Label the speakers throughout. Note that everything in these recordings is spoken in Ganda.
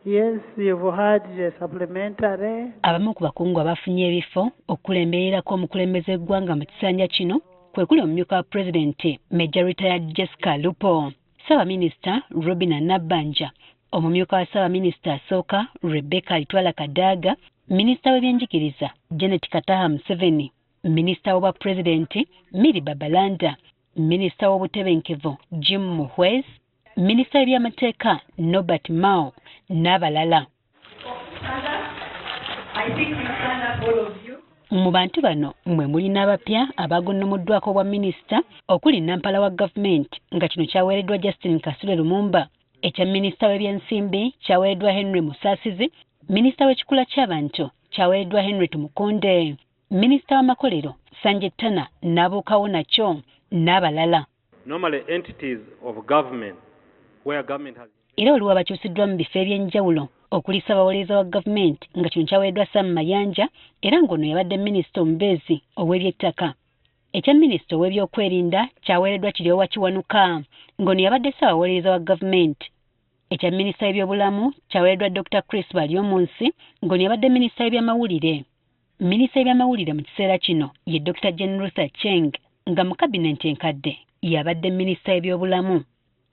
Speaker 1: Yes, you've had the supplementary.
Speaker 2: Abamu ku bakungu abafunye ebifo okukulembererako omukulembeze w'eggwanga mu kisanja kino kwe kuli omumyuka wa pulezidenti Major Retired Jessica Alupo, Ssaabaminisita Robinah Nabbanja, omumyuka wa Ssaabaminisita asooka Rebecca Alitwala Kadaga, Minisita w'ebyenjigiriza Janet Kataha Museveni, Minisita w'obwa pulezidenti Milly Babalanda, Minisita w'obutebenkevu Jim Muhwezi, Minisita w'ebyamateeka Norbert Mao n'abalala. Mu bantu bano mwe muli n'abapya abagonnomoddwako obwa minisita okuli nampala wa gavumenti nga kino kyaweereddwa Justin Kasule Lumumba, ekya minisita w'ebyensimbi kyaweereddwa Henry Musaasizi, minisita w'ekikula ky'abantu kyaweereddwa Henry Tumukunde, minisita w'amakolero Sanjay Tana n'abuukawo nakyo n'abalala.
Speaker 3: Normally entities of government where government has
Speaker 2: Era waliwo abakyusiddwa mu bifo eby'enjawulo okuli ssabawolereza wa gavumenti nga kino kyaweereddwa Sam Mayanja era ng'ono yabadde minisita omubeezi ow'ebyettaka. Ekya minisita ow'ebyokwerinda kyaweereddwa Kiryowa Kiwanuka ng'ono yabadde ssabawolereza wa gavumenti. Ekya minisita w'ebyobulamu kyaweereddwa Dr. Chris Baryomunsi ng'ono yabadde minisita w'ebyamawulire. Minisita w'ebyamawulire mu kiseera kino ye Dr. Jane Ruth Aceng nga mu kabinenti enkadde yabadde minisita w'ebyobulamu.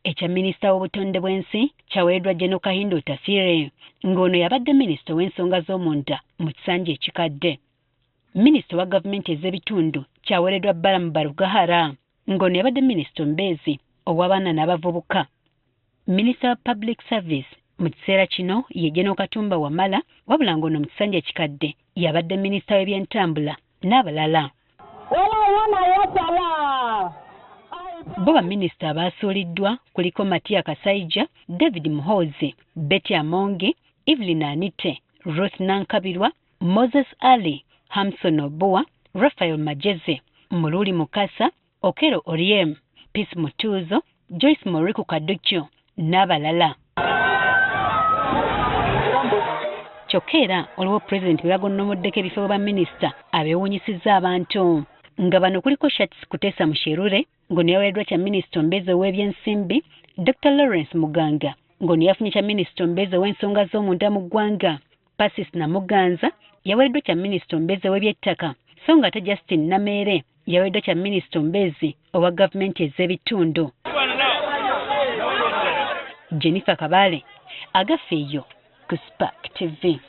Speaker 2: Ekya minisita w'obutonde bw'ensi kyaweereddwa General Kahinda Otafiire ng'ono yabadde minisita ow'ensonga z'omunda mu kisanja ekikadde. Minisita wa gavumenti ez'ebitundu kyaweereddwa Balaam Barugahara ng'ono yabadde minisita omubeezi ow'abaana n'abavubuka. Minisita wa Public Service mu kiseera kino ye General Katumba Wamala wabula ng'ono mu kisanja ekikadde yabadde minisita w'ebyentambula n'abalala. Bo baminisita abaasuuliddwa kuliko Matia Kasaija, David Muhoozi, Betty Amongi, Evelyn Anite, Ruth Nankabirwa, Moses Ali, Hamson Obua, Raphael Magyezi, Muruli Mukasa, Okello Oryem, Peace Mutuuzo, Joyce Moriku Kaducu n'abalala. Kyokka era waliwo pulezidenti bwe bagonnomoddeko ebifo bwa baminisita abeewuunyisizza abantu nga bano kuliko Shartsi Kutesa Musherure ng'ono yaweereddwa kya minisita omubeezi ow'ebyensimbi, Dr. Lawrence Muganga ng'ono yafunye kya minisita omubeezi ow'ensonga z'omunda mu ggwanga, Persis Namuganza yaweereddwa kya minisita omubeezi ow'ebyettaka, so ng'ate Justin Nameere yaweereddwa kya minisita omubeezi owa gavumenti ez'ebitundu. Jennifer Kabale, Agafeeyo ku Spark TV.